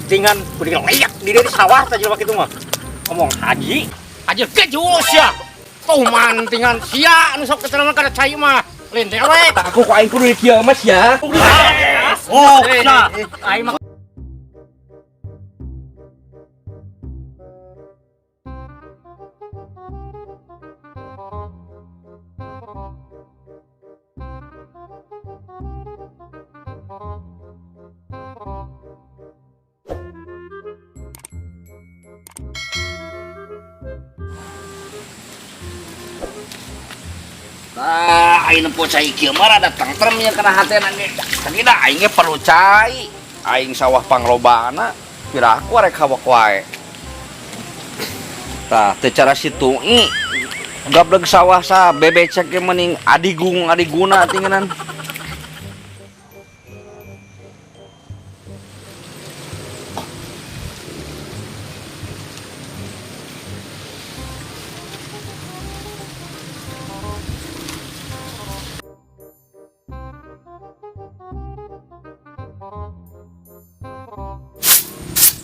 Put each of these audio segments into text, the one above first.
Tingan kudu layak di dari sawah tah jelema kitu mah. Ngomong haji, haji gejus ya. Tuman tingan sia anu sok keterangan kana cai mah. Lain dewek. Aku kok aing kudu kieu mas ya. Oh, sia. Aing mah. Tah, aing nempo cai kieu mah rada tengtrem nya kana hatena ge. Tapi da aing ge perlu cai. Aing sawah panglobana, piraku arek hawak wae. Tah, teu cara situ i. Gableg sawah sa bebecek ge mending adigung adiguna tingenan.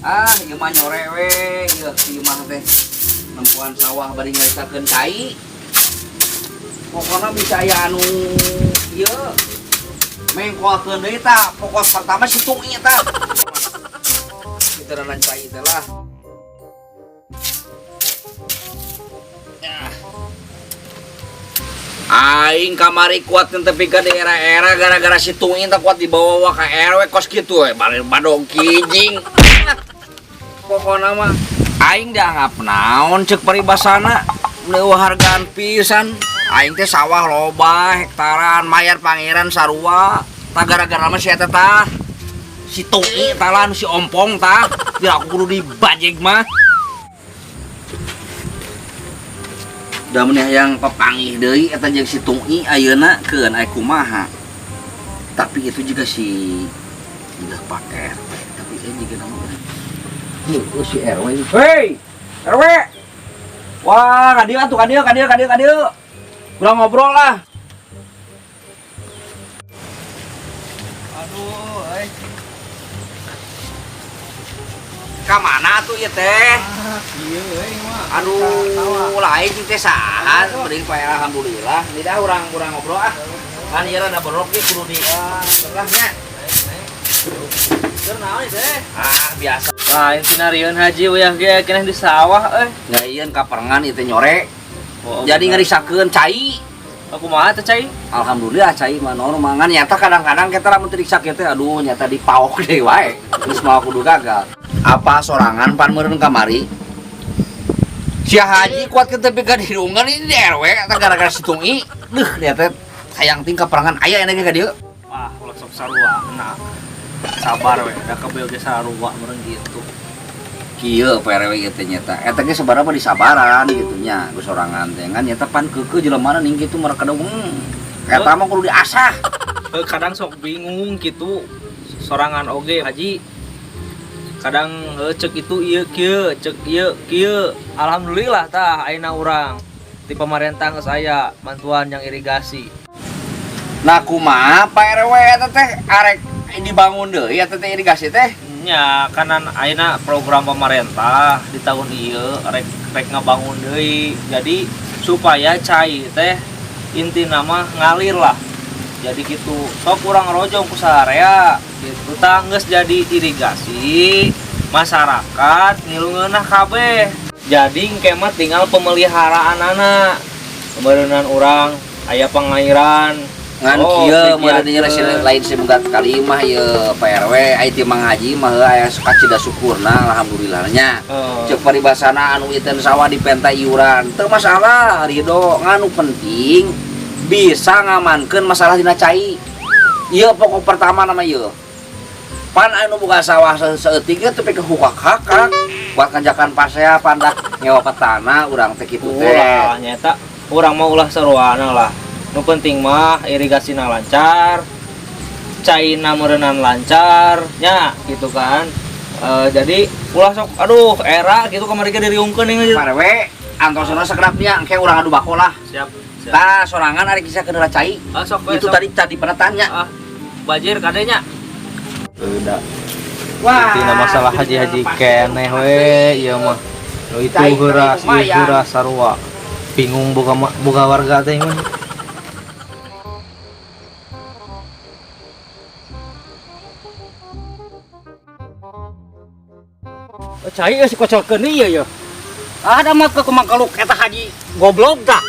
Ah, ieu mah nyore we, ieu ieu mah teh nempuan sawah bari nyaritakeun cai. Pokona bisa aya anu ieu mengkolkeun deui tah, pokok pertama si Tungi tah. Kita renan cai teh lah. Aing kamari kuat tepi ka daerah-era gara-gara si Tungi teh kuat dibawa ka RW kos kitu we, bari badog kijing. Pokona mah aing dianggap naon cek paribasana leuwih hargaan pisan. Aing teh sawah loba hektaran mayar pangeran sarua. Tah gara-gara mah si eta tah. Si Tungi tah lah si ompong tah. Biar aku kudu dibajeg mah. Da mun hayang papanggih deui eta jeung si Tungi ayeuna keun aya kumaha. Tapi itu juga si udah Pak RW, tapi ieu juga nama heuh si RW. Hei, RW. Wah, ka dieu atuh, ka dieu, ka dieu, ka dieu, ka dieu. Urang ngobrol lah. Aduh, euy. Ka mana atuh ieu teh? Ah, kieu euy mah. Aduh, lain teh saha, mending pae alhamdulillah. Ini dah urang ngobrol ah. Kan ieu rada borok ge kudu di lah nya. Keur naon teh? Ah, biasa. Lain tinarieun haji uyah ge keneh di sawah euy. Ngaieun kaperengan ieu teh nyore. Oh, jadi ngarisakeun cai. Aku kumaha teh cai? Alhamdulillah cai mah normal. Ngan nyata kadang-kadang kita lamun teu disak teh aduh nyata dipaok deui wae. Geus moal kudu gagal. Apa sorangan pan meureun kamari? Si haji kuat ke tepi ka dirungan ini di RW eta gara-gara si Tungi. Deuh dia teh hayang ting kaperengan aya enak ka dieu. Wah, ulah sok sarua nah. Sabar we, da kabel ge sarua meureun gitu. Kieu Pak RW ieu teh nyata. Eta ge sabaraha mah disabaran gitu nya, geus sorangan teh ngan nyata pan keukeuh jelemana ning kitu mereka dong. Eta mah kudu diasah. Kadang sok bingung gitu sorangan oge haji. Kadang cek itu ieu kieu, cek ieu kieu. Alhamdulillah tah ayeuna urang di pemerintah geus aya bantuan yang irigasi. Nah kumaha Pak RW eta teh arek dibangun deui eta teh irigasi teh? Nya kanan ayeuna program pemerintah di tahun ieu rek ngabangun deui. Jadi supaya cai teh intina mah ngalir lah. Jadi gitu, sok urang rojong ku saarea gitu tah geus jadi irigasi masyarakat ngilu ngeunah kabeh. Jadi engke mah tinggal pemeliharaan anak. Pemeureunnan urang aya pengairan. Ngan oh, kieu meureun dikiatkeun. ieu lain semoga kali mah ieu Pak RW aya ti Mang Haji mah heuh aya kacida syukurna alhamdulillah nya. Oh. Ceuk paribasana anu ieu teh sawah dipenta iuran. Teu masalah ridho, ngan nu penting bisa ngamankeun masalah dina cai. Ieu pokok pertama nama ieu. Pan anu boga sawah saeutik ge teu pikeun hukak-hakak. Buat ngajakan pasea pan dah nyewa petana urang teh kitu teh. Ulah nyata urang mah ulah saruana lah. Nu penting mah irigasina lancar, caina meureunnan lancar nya gitu kan. Jadi ulah sok aduh era gitu kamari ge diriungkeun ieu. Pak RW antosna sakedap nya engke urang adu bako lah. Siap, siap. Tah sorangan ari kisah keun cai. Ah, sok we, itu sok. Tadi pernah tanya. Ah, bajir kadenya. Udah. Wah. Intina masalah haji-haji keneh we ieu mah. Nu itu heuras, ieu heuras sarua. Bingung boga boga warga teh mah. Cai si kocolkeun ieu ya. Ada mah ke kumakaluk eta haji goblok tah.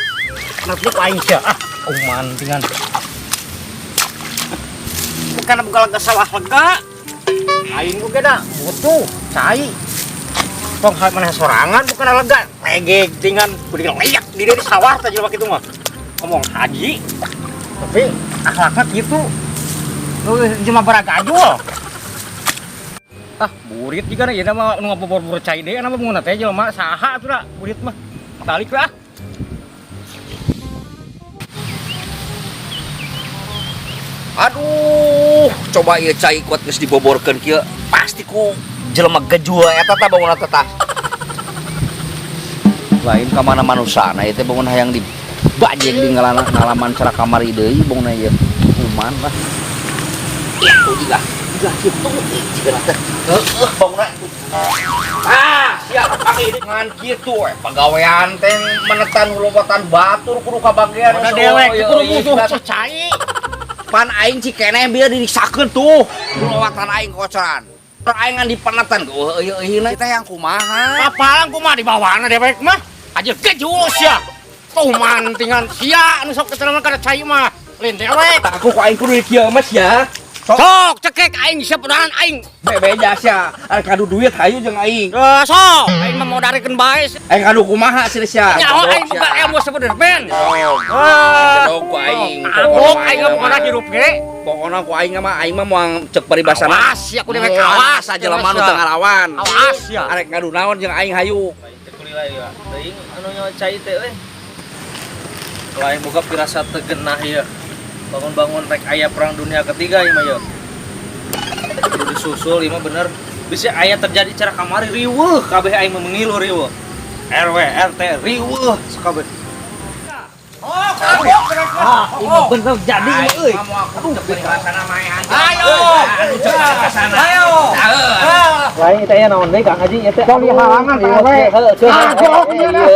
Nanti aing sia ah, uman tingan. Bukan buka lega sawah lega. Aing oge da butuh cai. Tong hal maneh sorangan bukan lega. Legeg tingan kudu leyak di dieu di sawah tah jelema kitu mah. Ngomong haji. Tapi akhlakna kitu. Nu jelema baragajul. Ah, burit juga nih, ieu mah nu ngabobor-bobor cai deui, mah bangunna teh jelema saha atuh da burit mah. Balik lah. Aduh, coba ieu cai kuat geus diboborkeun kieu, pasti ku jelema gejua eta tah bangunna teh tah. Lain ka mana manusana ieu teh bangun hayang di bajeng di ngalaman cara kamari deui bangunna ieu. Kuman lah. Ya, tuh juga. Juga kitu jiga teh. Heueuh bangunna. Ah, siap pake ngan kitu we pagawean teh menetan lobatan batur kudu kabagean. Mana dewek kudu butuh cai. Pan aing cikeneh bieu diriksakeun tuh. Lowatan aing kocoran. Aing ngan dipenetan eueuh eueuh kita yang kumaha. Apalan kumaha dibawana dewek mah. Aja gejul sia. Tuh mantingan sia anu sok keterangan kana cai mah. Lain dewek. Aku ku aing kudu kieu mah sia. Sok cekek aing sia pedahan aing. Bebeja sia. Arek kadu duit hayu jeung aing. Sok aing mah mau darikeun bae. Aing kadu kumaha sih sia. Nyaho aing boga ilmu sebenerna ben. Jedog ku aing. Abok aing mah pokona hirup ge. Pokona ku aing mah moal cek paribasana. Awas sia ku dewek awas aja jelema nu teu ngalawan. Awas sia. Arek ngadu naon jeung aing hayu. Lain teh kulila ieu. Teuing anu nyawa cai teh euy. Lain boga pirasat teu genah ieu. Bangun-bangun rek aya perang dunia ketiga ieu mah ieu. Kudu disusul ieu mah bener. Bisa aya terjadi cara kamari riweuh kabeh aing mah mengilu riweuh. RW RT riweuh sakabeh. Oh, kabok Ah, ini bener jadi euy. Aduh, paribasana maehan. Ayo. Ayo. Lain teh naon deui Kang Haji ieu teh. Tong dihalangan Pak RW. Kagok ieu na.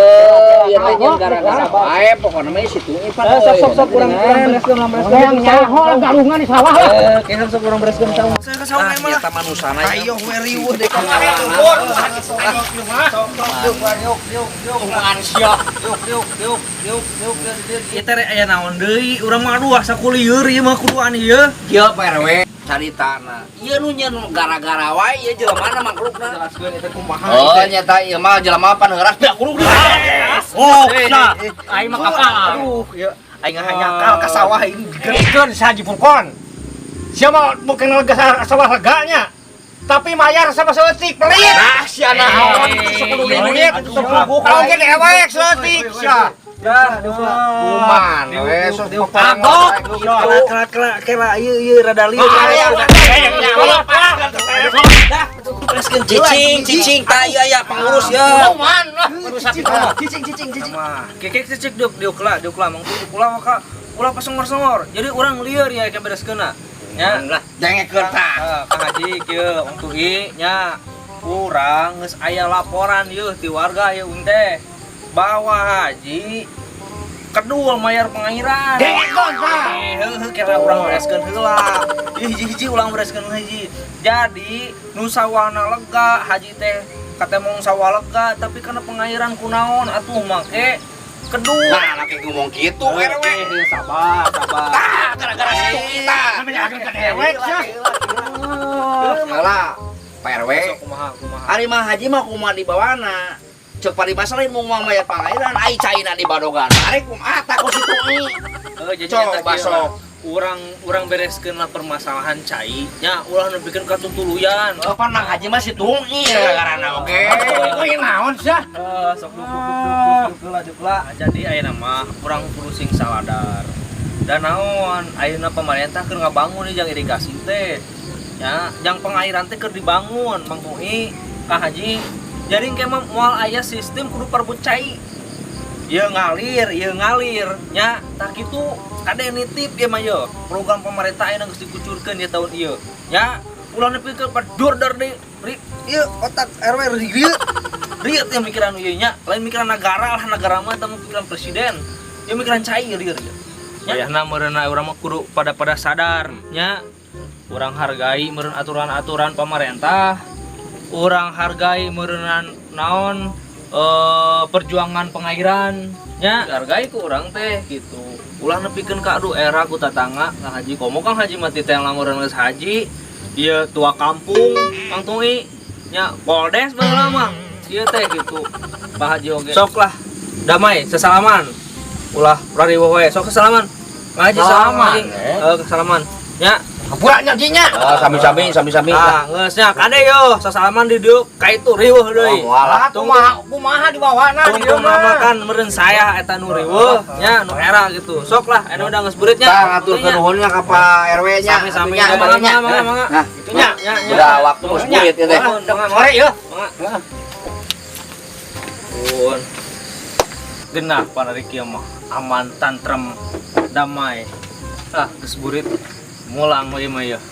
Ieu teh jeung gara-gara bae pokona mah situ Sok sok sok kurang kurang bereskeun urang bereskeun. Yang nyaho garungan di sawah lah. Kayaknya sok kurang bereskeun sawah. Saya ke sawah emang. Eta manusana. Ayo we riweuh deh ka Tuhan sia. Ieu teh rek aya naon deui? Urang mah aduh asa kulieur ieu mah kuduan ieu. Kieu Pak RW caritana. Ieu nu nyeun gara-gara wae ieu jelemana makhlukna. Jelaskeun eta kumaha. Oh, nyata ieu mah jelema pan heuras da kudu. Oh, sia. Aing mah kapal. Aduh, ieu aing ngahanyakal ka sawah aing. Geurikeun si Haji Purkon. Sia mah bukan lega sawah leganya. Tapi mayar sama saeutik pelit. Nah, sia naon 10.000 duit. Kalau ge dewek saeutik sia. Ya, Kuman we sok Kagok. Kela kela kela ieu ieu rada lieur. Cicing, cicing, tah ieu aya pengurus ya. Kuman lah urusan itu mah. Cicing cicing cicing. Kekek cicik diuk diuk lah, diuk lah, mang diuk lah maka ulah pasongor-songor. Jadi urang lieur ya ke bereskeunna. Nya. Lah, dengekeun tah. Kang Haji kieu wong tui nya urang geus aya laporan yeuh ti warga ieu teh bahwa haji kedul mayar pengairan. Dengekeun tah. Heuh kira urang bereskeun heula. Ieu hiji-hiji ulang bereskeun hiji. Jadi nu sawahna lega haji teh katemong sawah lega tapi karena pengairan kunaon atuh make kedul. Nah, laki ngomong gitu RW. Sabar, sabar. Tah, gara-gara situ kita. Namanya agen ka dewek sia. Heula, Pak RW. Sok kumaha kumaha. Ari mah haji mah kumaha dibawana. Cek paribasa lain mau mayar pangairan, ai caina di badogan. Ari kumaha tah ku situ ieu. Heuh jadi eta Coba kieu sok. lah. Urang urang bereskeun lah permasalahan cai nya ulah nu bikin katutuluyan. Apa nang haji mah situ ieu gara-garana oke. Euy naon sia? Sok duk duk duk duk lah duk lah. Jadi ayeuna mah urang kudu sing saladar. Dan naon ayeuna pemerintah keur ngabangun ieu jang irigasi teh. Ya, jang pengairan teh keur dibangun Mang Tui, Kang Haji. Jadi engke mah moal aya sistem kudu parebut cai. Ieu ngalir nya tah kitu kade nitip ieu mah ye. Program pemerintah ayeuna geus dikucurkeun ieu tahun ieu. Nya Ulah nepi ka padur dar deui. Ri, ieu otak RW rieu. Rieu teh mikiran ieu nya, lain mikiran negara lah, negara mah eta mah pikiran presiden. Ieu mikiran cai rieu rieu. Wayahna meureunna urang mah kudu pada pada sadar nya. Urang hargai meureun aturan-aturan pemerintah. Urang hargai meureunan naon perjuangan pengairan nya, hargai ku urang teh gitu. Ulah nepikeun ka aduh era ku tatangga Kang Haji, komo Kang Haji mah teh lamun geus haji, ieu tua kampung Kang Tui nya, poldes baheula mah ieu teh gitu. Pak Haji oge sok lah damai, sesalaman, ulah rariweuh we, sok sesalaman Kang Haji. Salaman, Salaman. eh. Eh, kesalaman nya. Hampura nya jinya. Ah, sami-sami, sami-sami. Ah, geus nya, kade yo sasalaman di dieu ka itu riweuh deui. Oh, moal lah. Kumaha kumaha dibawana di dieu Tungtung mah. nama kan meureun saya eta nu riweuh nya, nu era gitu. Sok lah, anu udah geus beurit nya. Tah, ngaturkeun nuhunnya ka Pak RW nya. Sami-sami. Atunya, Mangga, atunya. mangga, mangga. Nah, Itunya. Nya, nya. udah waktu geus burit ieu teh. Mangga, mangga. Sore ya. Mangga. Pun. Genah pan ari kieu mah, aman, tantrem, damai. Ah, geus burit. Mulang we mah ya.